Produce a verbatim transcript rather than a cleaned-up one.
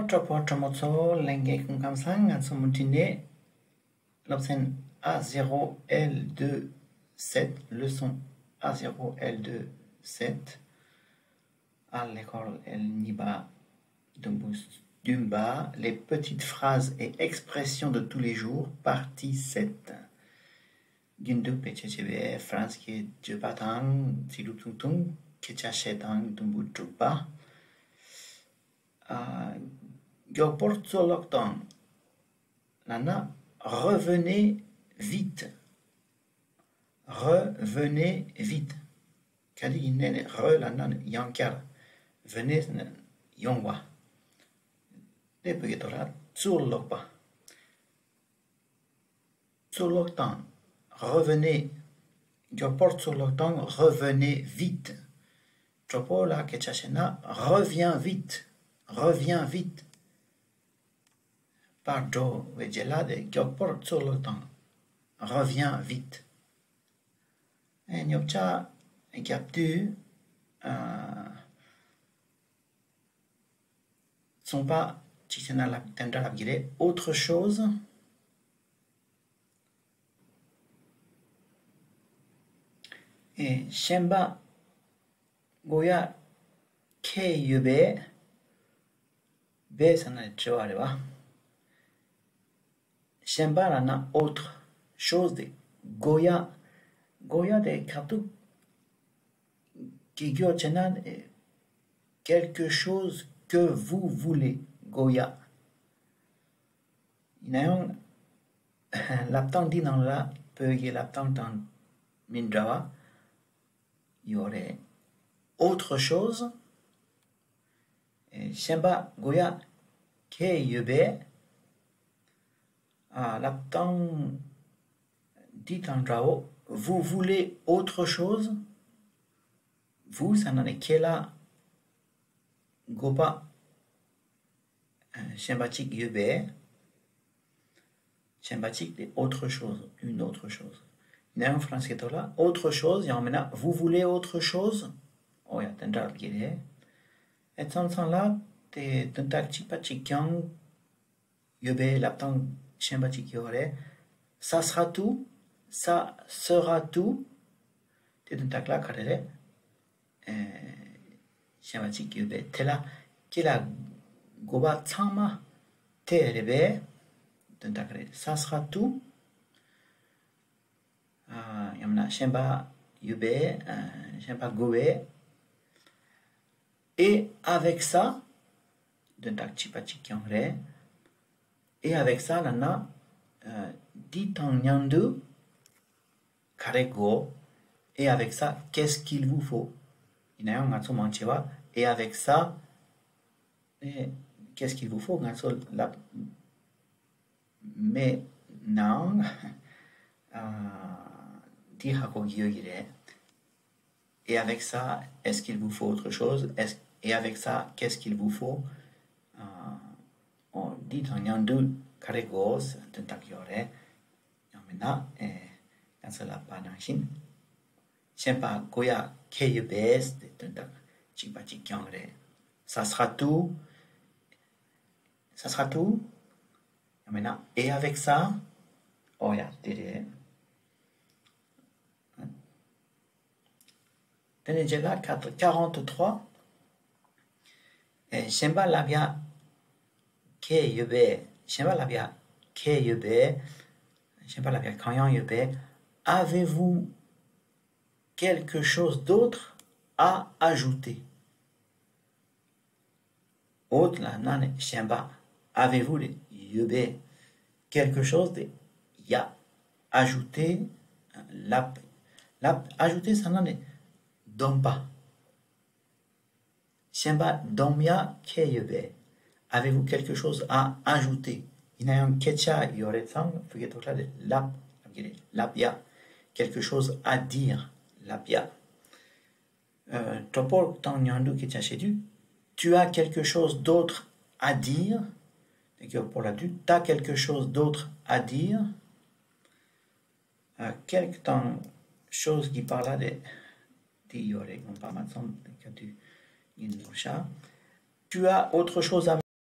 གྲོགས་པོ་གྲོགས་མོ་ཚོ་ལྷན་རྒྱས་སྐུ་ཁམས་བཟང་། ང་ཚོ་མུ་མཐུད་ནས་སློབ་ཚན་A zéro L deux sept, leçon A zéro L deux sept, à l'école L གཉིས་པ། དུམ་བུ་བདུན་པ། Les petites phrases et expressions de tous les jours, partie sept. རྒྱུན་དུ་བེད་སྤྱོད་བྱེད་པའི་ཧྥ་རན་སི་སྐད་བརྗོད་པ་དང་ཚིག་གྲུབ་ཐུང་ཐུང་། སྐད་ཆ་བཤད་སྟངས་དུམ་བུ་དྲུག་པ། ཨ། མགྱོགས་པོར་ཚུར་ལོག་དང་ལབ་ན། Revenez vite. Revenez vite. ག་དུས་ཡིན་ནའི་re ལབ་ན་ཡང་བསྐྱར། Venez ཡོང་བ། དེ་བོད་སྐད་ཐོག་ལ་ཚུར་ལོག་པ། ཚུར་ལོག་དང་། Revenez. མགྱོགས་པོར་ཚུར་ལོག་དང་། Revenez vite. གྲོགས་པོ་ལ་སྐད་ཆ་བཤད་ན། Reviens vite. Reviens vite. པར་འགྲོ་བའི་རྗེས་ལ་དེ་མགྱོགས་པོར་ཚུར་ལོག་དང་། Reviens vite. ཨེ། རྙོག་དྲ་རྒྱབ་དུས། ཨ། གསུམ་པ་གཅིག་བྱས་ན་ལབ། དེ་འདྲ་ལབ་ཀྱི་རེད། Autre chose. ཨེ། གཞན་པ་དགོས་ཡ་ག་རེ་ཡོད་པས། པས་ཟེར་ན་དྲི་བ་རེད་བ། གཞན་པ་ལབ་ན་autre chose དེ་དགོས་ཡ། དགོས་ཡ་དེ་ཁ་ཐུག་གི་སྐྱོར་བྱས་ན། Quelque chose que vous voulez དགོས་ཡ། ཡིན་ན་ཡང་ལབ་སྟངས་འདི་ནང་ལ་བོད་ཀྱི་ལབ་སྟངས་དང་མི་འདྲ་བ་ཡོད་རེད། Autre chose. ཨེ། གཞན་པ་དགོས་ཡ་ག་རེ་ཡོད་པས། ཨ། ལབ་སྟངས་འདི་དང་འདྲ་བོ། Vous voulez autre chose. Vous ཟེར་ན་ནི་ཁྱེད་ལ་དགོས་པ་ཨ། གཞན་པ་གཅིག་ཡོད་པས། གཞན་པ་གཅིག་དེ་autre chose, une autre chose. ཡིན་ན་ཡང་ཧྥ་རན་སི་སྐད་ཐོག་ལ་autre chose ཡང་མིན་ན་vous voulez autre chose. ཨོ་ཡ། དེ་འདྲ་ལབ་ཀྱི་རེད། ཨེ། མཚམས་མཚམས་ལ་དེ་དོན་དག་གཅིག་པ་གཅིག་རྐྱང་ཡོད་པའི་ལབ་སྟངས་གཞན་པ་གཅིག་ཡོད་རེད། Ça sera tout. Ça sera tout. དེ་དོན་དག་ལ་ག་རེ་རེད། ཨེ། གཞན་པ་གཅིག་ཡོད་པས། དེ་ལ་ཁྱེད་ལ་དགོས་པ་ཚང་མ་དེ་རེད་པས། དོན་དག་རེད། Ça sera tout. ཨ། ཡང་ན་གཞན་པ་ཡོད་པས། ཨ། གཞན་པ་དགོས་པས། Et avec ça. དོན་དག་གཅིག་པ་གཅིག་རྐྱང་རེད། Et avec ça ལབ་ན། ཨ། འདི་དང་མཉམ་དུ་ག་རེ་དགོས། Et avec ça, qu'est-ce qu'il vous faut. ཡིན་ན་ཡང་ང་ཚོ་མང་ཆེ་བ། Et avec ça. ཨེ། Qu'est-ce qu'il vous faut ང་ཚོ་ལབ་མེད་ནའང་། ཨ། འདི་ཧ་གོ་གི་ཡོད་ཀྱི་རེད། Et avec ça, est-ce qu'il vous faut autre chose? Est-ce- Et avec ça, qu'est-ce qu'il vous faut? ཨ། ཨོ། འདི་དང་མཉམ་དུ་ག་རེ་དགོས། དོན་དག་ཡོད་རེད། ཡང་མིན་ན། ཨེ། ང་ཚོ་ལབ་པ་ནང་བཞིན། གཞན་པ་དགོས་ཡ་ག་རེ་ཡོད་པས་དེ་དོན་དག་གཅིག་པ་གཅིག་རྐྱང་རེད། Ça sera tout. Ça sera tout. ཡང་མིན་ན། Et avec ça. ཨོ་ཡ། དེ་རེད། དེ་ནས་རྗེས་ལ་quarante-trois. ཨེ། གཞན་པ་ལབ་ཡ་ག་རེ་ཡོད་པས། གཞན་པ་ལབ་ཡ་ག་རེ་ཡོད་པས། གཞན་པ་ལབ་ཡ་གང་ཡང་ཡོད་པས། Avez-vous quelque chose d'autre à ajouter? Autre ལབ་ན་ནི་གཞན་པ། Avez-vous དེ་ཡོད་པས། Quelque chose དེ་ཡ། Ajouter ལབ། ལབ། Ajouter ཟེར་ན་ནི་འདོན་པ། གཞན་པ་འདོན་ཡ་ག་རེ་ཡོད་པས། Avez-vous quelque chose à ajouter? ཡིན་ན་ཡང་སྐད་ཆ་ཡོད་རེད་ཙང་བོད་སྐད་ཐོག་ལ་ལབ་ལབ་ཀྱི་རེད། ལབ་ཡ། Quelque chose à dire. ལབ་ཡ། ཨ། གྲོགས་པོ་དང་མཉམ་དུ་སྐད་ཆ་བཤད་དུས། Tu as quelque chose d'autre à dire? དེ་གི་བོད་ལ་དུས། T'as quelque chose d'autre à dire? ཨ། Quelque དང་chose གི་བར་ལ་དེ་དེ་ཡོད་རེད། ངོ་མ་མཚམས་སྐབས་དུས་ཡིན་ནོ་ཤ། Tu as autre chose à